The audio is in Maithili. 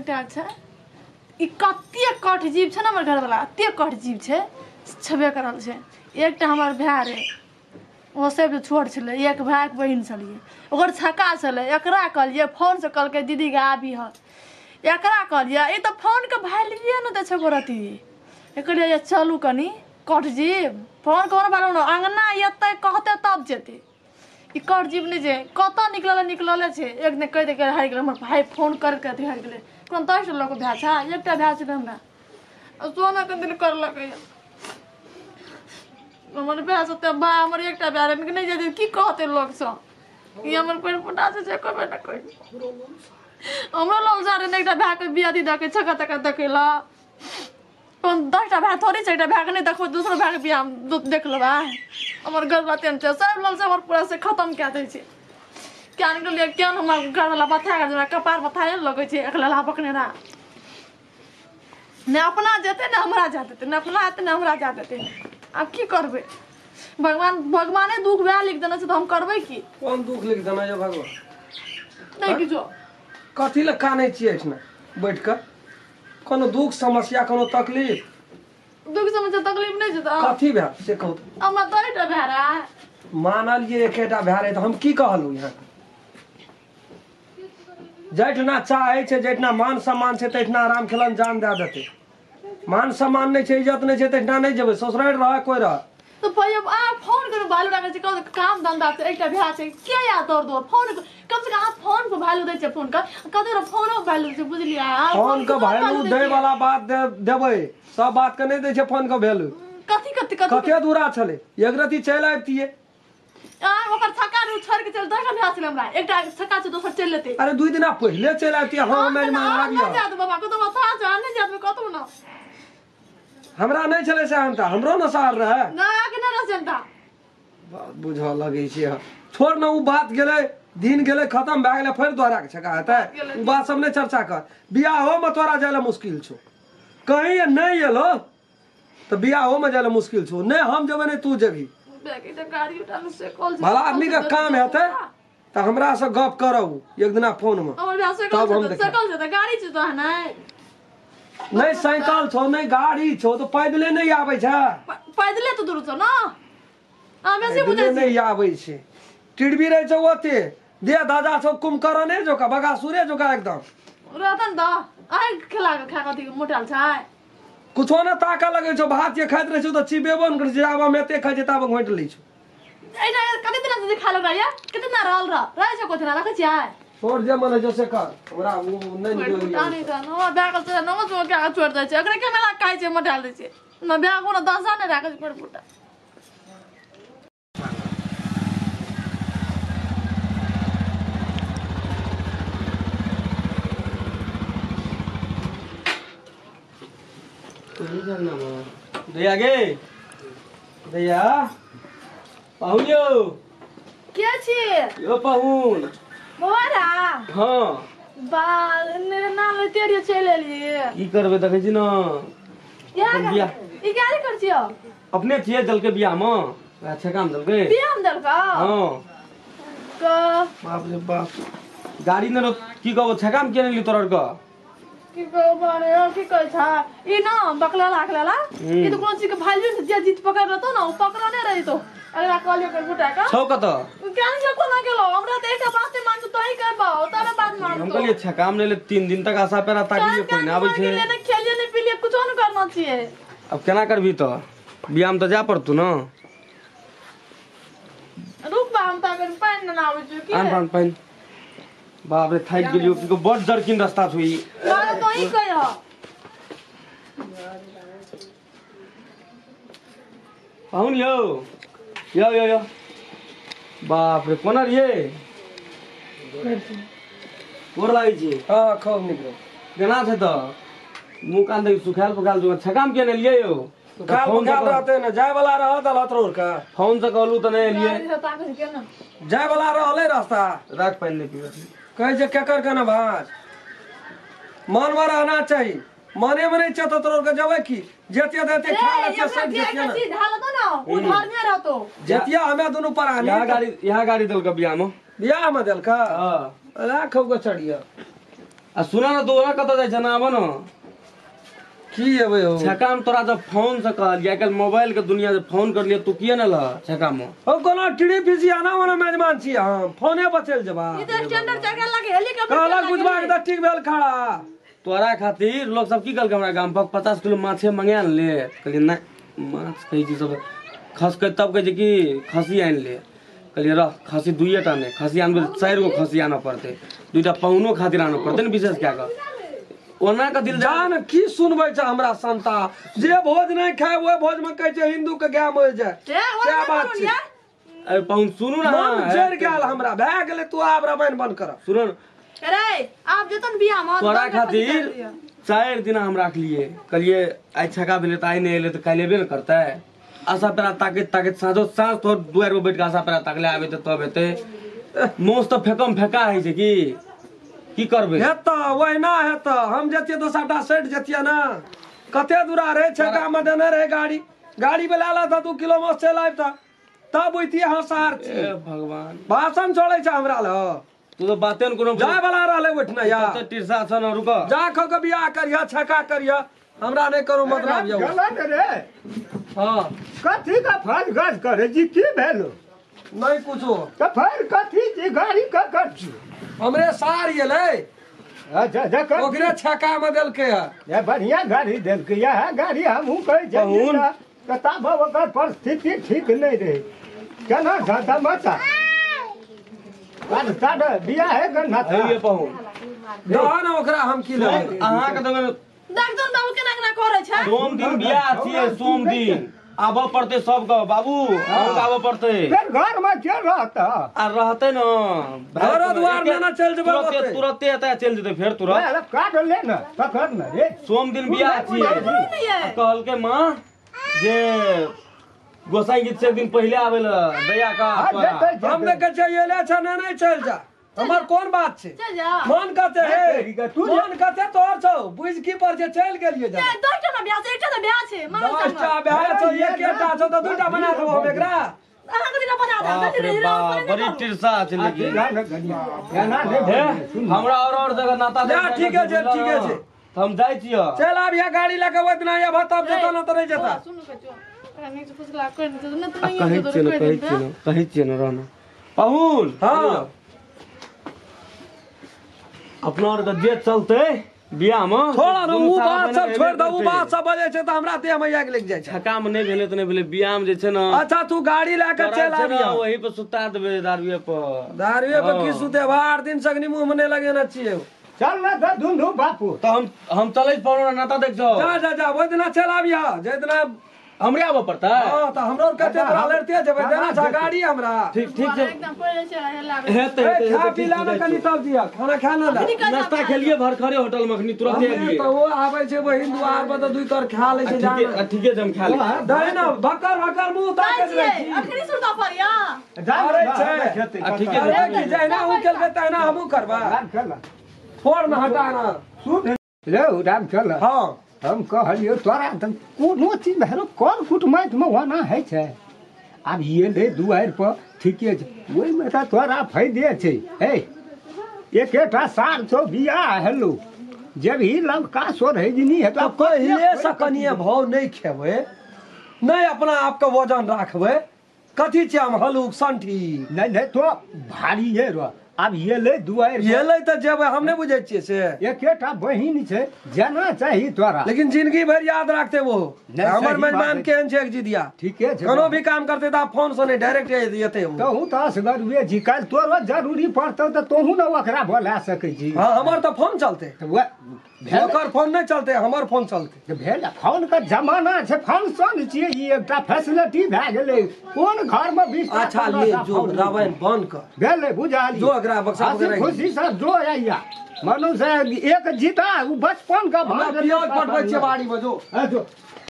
एकटा छै ई कते कठ जीव छै ने हमर घरवला, एते कठ जीव छै छेबे करल छै। एकटा हमर भाय रहै, ओ सब छोट छलै, एक भायके बहिन छलियै, ओकर छक्का छलै। एकरा कहलियै फोनसँ, कहलकै दीदीके आबी हँ, एकरा कहलियै ई तऽ फोनके वैल्यूए नहि दै छै एको रत्ती। कहलियै चलू कनि कठ जीव, फोन कोनो वैल्यू नहि, अङ्गना एतै कहतै तब जेतै। ई कठ जीव नहि छै, कतऽ निकलले निकलले छै। एक दिन कहि दैके हारि गेलै हमर भाय, फोन करैत करैत हारि गेलै। कोन 10 लऽ कऽ भाय छै, एकटा भाय छलै हमरा, सोनाके दिन करलकै हमर भाय से। तऽ भाय हमर एकटा भाय रहै, नहि जेतै की कहतै लोकसब, ई हमर पेड़ फुटा छै से कहबे नहि करी। हमरो लोक जा रहे एकटा भायके बिया दी दऽ के छक्का तक्का देखै लए। कोन 10टा भाय थोड़े छै, एकटा भायके नहि देखबै दोसरो भायके बियाह देख लेबै। हमर घरवला तेहन छै, सब लोक हमर पूरा से खतम कए दै छै। क्या निकलियै केहन हमर घरवला बथा गेल, हमरा कपार बथाए ने लगै छै। एक लल्हा पकड़ने रहा, ने अपना जेतै ने हमरा जा देतै, ने अपना एतै ने हमरा जा देतै। आब की करबै, भगवान भगवाने दुख वएह लिख देने छै तऽ हम करबै की? कोन दुख लिख देने छै भगवान? नहि किछो। कथी लए कानै छियै एहिठिना बैठ कऽ? कोनो दुख समस्या, कोनो तकलीफ? दुख समस्या तकलीफ नहि छै तऽ कथी भेल से कहू। हमरा 2टा भाय रहै। मानलियै एकेटा भाय रहै तऽ हम की कहलहुँ यहाँ? जैठना चाहै छै, जैठना मान सम्मान छै तैठना आराम खेलन जान दए देतै। मान सम्मान नहि छै, इज्जत नहि छै तैठना नहि जेबै। ससुरारि रहै कोइ रहै। तऽ भैया अहाँ फोन करू, भालू राखै छै, कहू काम धन्धा छै, एकटा भाय छै, किया याद दौड़ दौड़ फोन कम से कम अहाँ फोन पर वैल्यू दै छै, फोन के कते फोनो वैल्यू दै छै, बुझलियै? फोन के वैल्यू दै वाला बात देबै, सब बात के नहि दै छै फोन के वैल्यू। कथी कथी कथी कते दूरा छलै, एक रति चलि आबितियै। ओकर छक्का छोड़ि के चलि 10टा भाय छलै हमरा, एकटा छक्का छै दोसर चलि लेतै। अरे 2 दिना पहिले चलि आबितियै। हँ मेहमान आबि जायत बाबा, कतौ माथा छै नहि जायत कतौ ना। हमरा नहि छलै सेहनता, हमरो ने सहर रहै। ना के नहि रहै सेहनता। बहुत बुझऽ लगै छै। छोड़ ने, ओ बात गेलै, दिन गेलै, खतम भए गेलै, फेर दोहरा के छक्का हेतै। ओ बात सब नहि चर्चा कर। बियाहोमे तोरा जाइ लए मुश्किल छौ, कहीं नहि एलो तऽ बियाहोमे जाइ लए मुश्किल छौ। नहि हम जेबै नहि तू जेबही। भला आदमी के काम हेतै तऽ हमरा से गप करब एक दिना फोन मे, तब हम देखब। गाड़ी छै तोहर? नहि साइकिल छौ, नहि गाड़ी छौ, तऽ पैदले नहि आबै छै। पैदले तऽ दूर छौ ने, नहि आबै छै। टिड़बी रहै छौ ओते, देह दादा छौ कुम्भकर्णे जोका, बगासुरे जोका एकदम। रहतन तऽ आइ खेला के खा कथी मोटाल छै? कुछो ने ताकऽ लगै छौ, भात जे खाइत रहै छौ तऽ चिबेबो ने करै छै, आब हम एते खाइ छियै ताबे घोंटि लै छौ। कते दिना से खा लेबै या? कते दिना रहल रहै छै, कते दिना रखै छियै? छोड़ जे मन होइ छौ से कर, हमरा ओ नहि नीक लगैया। नहि तऽ नवा भाय के से नवा सो के छोड़ि दै छै, एकरे केना खाइ छै, मोटाल दै छै। न भाय कोनो दशा नहि राखै छै फुटा। दैया गे, दैया पाहुन यौ। के छी यो पाहुन? बौआ। हाँ बाल नाम लेते रहियो चलि एलियै। की करबै देखै छी ने। ई गाड़ी कर छियो? अपने छियै देलकै बियाह मे, वएह छेका मे देलकै। बियाह मे देलकै? हाँ। बाप रे बाप, गाड़ी ने की कहबो, छेका मे किया नहि लियौ तोरा आरके? की कहबो बारे, की कहै छै ई ना बकला राखलेला, ई तऽ कोनो चीज के वैल्यू जे जीत पकड़ लेतो ना ओ पकड़ने रहितो। अगला कहलियो कर फुटा का छौ कतऽ? केना के कोना गेलो? हमरा तऽ एकटा बात मानतो तोही करबो, तबे बात मानतो। हम कहलियै छेका मे नहि ले, 3 दिन तक आशा पेरा ताकलियै, कोइ नहि आबै छै। नहि खेलियै नहि पिलियै, कुछो नहि करना छियै। अब केना करबी तऽ? बियाह मे तऽ जाय पड़तौ ने। रुक बा, हम तऽ पानि नहि आबै छै। आन पानि पानि। बाप रे थाकि गेलियो, की बड जर्किन रास्ता छौ ई। तोही कह। पाहुन यौ, यौ यौ यौ, बाप रे कोना रहियै? गोर लागै छी। हाँ खूब नीक रहै। केना छै तऽ? मुँह कान देखी सुखायल पुखायल छौ, छकाम किया नहि एलियै यौ? सुखायल पुखायल रहतै ने, जाय वाला रहत अलहत रोड के। फोन से कहलू तऽ नहि एलियै। जाय वाला रहलै रास्ता। राख पानि नहि पीबै। कहै छै केकर केना भाज, मन मे रहना चाही, मने मे नहि छै तऽ तोरा के जेबै की? जतिया देते खा लेतिया सटि जेतिया ने। जतिया हमे दुनू परानी। यहाँ गाड़ी देलकै बियाह मे। बियाह मे देलकै? हाँ। राखब के चढ़िया। आ सुन न तू ओना कतऽ जाइ छ ना आब न की एबै हो छका हम तोरा जब फोन से कहलियै आइ काल्हि मोबाइल के दुनिया जे फोन करलियै तू किए ने लह छका मे ओ कोनो टीडी पीसी आना ओना मेजबान छी हम फोने पर चलि जेबा ई तऽ स्टैंडर्ड चढ़ लागे हेलीकॉप्टर कहलक बुझबा के तऽ ठीक भेल खड़ा तोरा खातिर लोग सब की कहलकै हमरा गाम पर 50 किलो माछे मंगा ले कहलियै नहि माछ कहै छी सब खसकै तब कहै छै कि खसी आनि ले कहलियै रह खसी दुइए टा नहि खसी आनबै तऽ 4 गो खसी आनऽ पड़तै 2टा पाहुनो खातिर आनऽ पड़तै ने विशेष कए कऽ ओना के दिल जान की सुनबै छै हमरा संता जे भोज नहि खाय ओहि भोज में कहै छै हिंदू के गाय मरि जाय क्या बात छै अरे पाहुन सुनू ना मन जरि गेल हमरा भए गेलै तू आब रामायण बंद कर सुन अरे आप जतन बियाह में तोरा खातिर 4 दिन हम राखलिए कहलिए आइ छका भेलै तऽ आइ नहि एलै तऽ काल्हि एबे ने करतै आशा पेरा ताकैत ताकैत साँझो साँझ तोहर दुआरि पर बैठ कऽ आशा पेरा ताकले आबै तऽ तब हेतै मौस तऽ फेकम फेका होइ छै की की करबै हेतऽ ओहिना हेतऽ हम जतियै तऽ सबटा सटि जतियै ने कते दूरा रहै छका मे देने रहै गाड़ी गाड़ी वाला आयल तऽ 2 किलो मौस चलि आबितऽ तब बुझतियै हँ सार छी भगवान भाषण छोड़ै छै हमरा लग तू तो बाते न कोनो जाय वाला रहलै ओहिठिना या कते टिरसा छ न रुक जा खो के बियाह करिह छका करिह हमरा नहि करो मतलब यौ गलत रे हां कथी का फज गज करे जी की भेलो नहीं कुछो त फिर कथी जी गाड़ी का कर छी हमरे सार एलै अच्छा अच्छा ओकरे छका में देलकै है ये बढ़िया गाड़ी देलकै यह गाड़ी हमहूँ कहै पहुन। छी कताब ओकर परिस्थिति ठीक नहीं रहे केना जाता मता बियाह है गन्ना हे पहुन दह ने ओकरा हम की लेबै अहाँ के तऽ देख दो बाबू केना केना करै छै सोम दिन बियाह छियै सोम दिन आबऽ पड़तै सबके बाबू अहूँके आबऽ पड़तै फिर घर में के रहता आ रहतै न घरो दुआर में ना चलि जेबै तुरते ओतै। तुरते एतऽ चलि जेतै फेर तुरंत काट ले न पकड़ न रे सोम दिन बियाह छियै नहीं है आ कहलकै माँ जे गोसाई गीत से एक दिन पहिले आबै लए दया का हाँ, जेतै, जेतै। हम देखै छियै एले छ ने नहीं चलि जा हमर कोन बात छै चल जा मन कते हे तू मन कते तोहर छौ बुझ की पर छै चलि गेलियै जा 10टा ना बियाह छै एकटा ना बियाह छै मांग 10टा बियाह छौ एकेटा छौ तऽ 2टा बना देबो हम एकरा अहाँ के दिना बना देब बाप रे बाप बड़ी टिरसा छै लेकिन ना ना गनिया ना हे नहीं हमरा और जगह नाता जा, ठीके छै, ठीके छै। तऽ हम जाइ छियै चलि आबिहे गाड़ी लए कऽ ओहि दिना अयबह तब जेतऽ ना तऽ नहि जेतऽ सुन कचो ओकरा नीक से फुसला कोइ नहि तऽ नहि कहै छियै ने कहै छियै ने कहै छियै ने रहना पहुन हाँ। अपना आर के जे चलतै बियाह मे छोड़ ने उ बात सब छोड़ि दऽ उ बात सब बजै छै तऽ हमरा देह मे आगि लागि जाइ छै छका मे नहि भेलै तऽ नहि भेलै बियाह मे जे छै ने अच्छा तू गाड़ी लए कऽ तोरा चलि छै ने, आबिहे वही पर सुता देबै दारुए पर दारुए पर की सुतेबह 8 दिन सगनी मुँह मे नहि लगेने छियै चल ना तऽ दुनू बापू तऽ हम चलै पहुन नाता देख जाओ जा जा जा ओहि दिना चलि आबिहे जाहि दिना हमरे आबऽ पड़तै हँ तऽ हमरो आर कते तोरा लड़िते जेबै देना छह गाड़ी हमरा ठीक ठीक छै एकदम पड़े छै हेला हेतै ए, हेतै खा हेतै, पी ला ने कनि तब दिअ खाना खा ने ला नाश्ता खेलिए भरखरे होटल में अखनी तुरंते एलिए तऽ ओ आबै छै बहिन दुआर पर तऽ 2 कर खा लै छै ठीके जान ठीके छै हम खा लेब दही ने भक्कर भक्कर मुँह ताकैत रहै छी अखनी सुरता पड़िया जा अरे छै। आ ठीके छै अरे की जहिना उ केलकै तहिना हमहूँ करबै राम चल छोड़ ने हटा ने सुन रे राम चल हँ हम कहलियो तोरा तऽ कोनो चीज भेलो कर कुटमैतमे ओना होइ छै आब एलै दुआरि पर ठीके छै ओहिमे तऽ तोरा फायदे छै हे एकेटा सार छौ बियाह हेलो जब ही लड़का सोरहजनी हेतौ तऽ पहिले से कनिए भाव नहि खेबै नहि अपना आपके वजन राखबै कथी छियै हम हलुक संठी नहि नहि तो भारी रह आब एलै दुआरि एलै तऽ जेबै हम नहि बुझै छियै से एकेटा बहिन छै जेना चाही तोरा लेकिन जिंदगी भरि याद राखते वो नहीं, हमर सही बात मेजबान है। केहन छै एक जिदिया ठीके छै कोनो भी काम करते तऽ फोन से नहि डायरेक्ट एतै ओ। तहूँ तऽ असगरुए छी काल्हि तोरो जरूरी पड़तौ तऽ तोहूँ ने ओकरा बोला सकै छी हाँ हमर तऽ फोन चलते तऽ वएह भेल ओकर फोन नहि चलते हमर फोन चलते तऽ भेल फोन के जमाना छै फंक्शन छियै ई एकटा फैसिलिटी भए गेलै कोन घरमे 20 टा अच्छा ले 15 टा जो फोन रामायण बंद कर भेलै बुझाली जो एकरा बक्सा हँसी पकड़ाइ। खुशी से जो आइया मनुष्य एक जीता ओ बचपन का हमरा प्याज पटबै छियै बाड़ी में जो हाँ, जो।